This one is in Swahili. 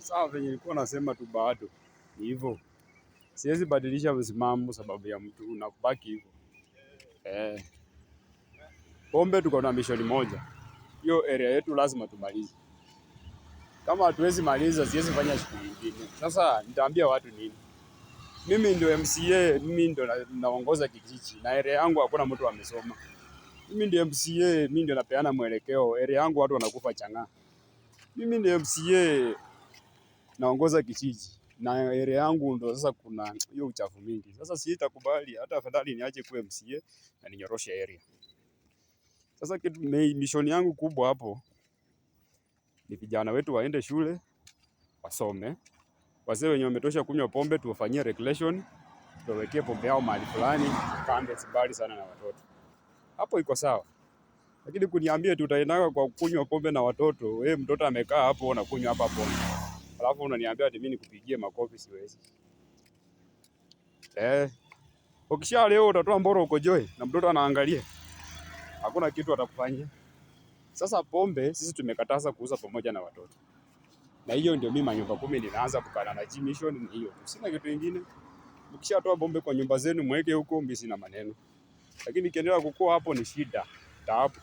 Sawa, venye nilikuwa nasema tu bado ni hivyo, siwezi badilisha msimamo sababu ya mtu na kubaki hivyo. Eh, pombe tuko na mission moja, hiyo area yetu lazima tumalize. Kama hatuwezi maliza, siwezi fanya shughuli nyingine. Sasa nitaambia watu nini? Mimi ndio MCA, mimi ndio naongoza kijiji na area yangu hakuna mtu amesoma. Mimi ndio MCA, mimi ndio napeana mwelekeo. Area yangu watu wanakufa chang'aa. Mimi ndio MCA naongoza kijiji na area yangu ndo sasa kuna hiyo uchafu mingi. Sasa sitakubali, hata afadhali niache kuwa MCA na ninyoroshe area. Sasa kitu mission yangu kubwa hapo ni vijana wetu waende shule wasome. Wazee wenye wametosha kunywa pombe tuwafanyie regulation, tuwawekee pombe yao mahali fulani, kando, mbali sana na watoto. Hapo iko sawa. Lakini kuniambia tutaendanga kwa kunywa pombe na watoto, wewe mtoto amekaa hapo unakunywa hapa pombe. Alafu unaniambia ati mimi nikupigie makofi, siwezi. Eh, ukisha leo utatoa mboro ukojoe na mtoto anaangalia. Hakuna kitu atakufanyia. Sasa pombe sisi tumekataza kuuza pamoja na watoto. Na hiyo ndio mimi manyumba kumi ninaanza kukana na G mission ni hiyo tu. Sina kitu kingine. Mkishatoa pombe kwa nyumba zenu mweke huko, mimi sina maneno. Lakini ikiendelea kukua hapo ni shida. Taabu.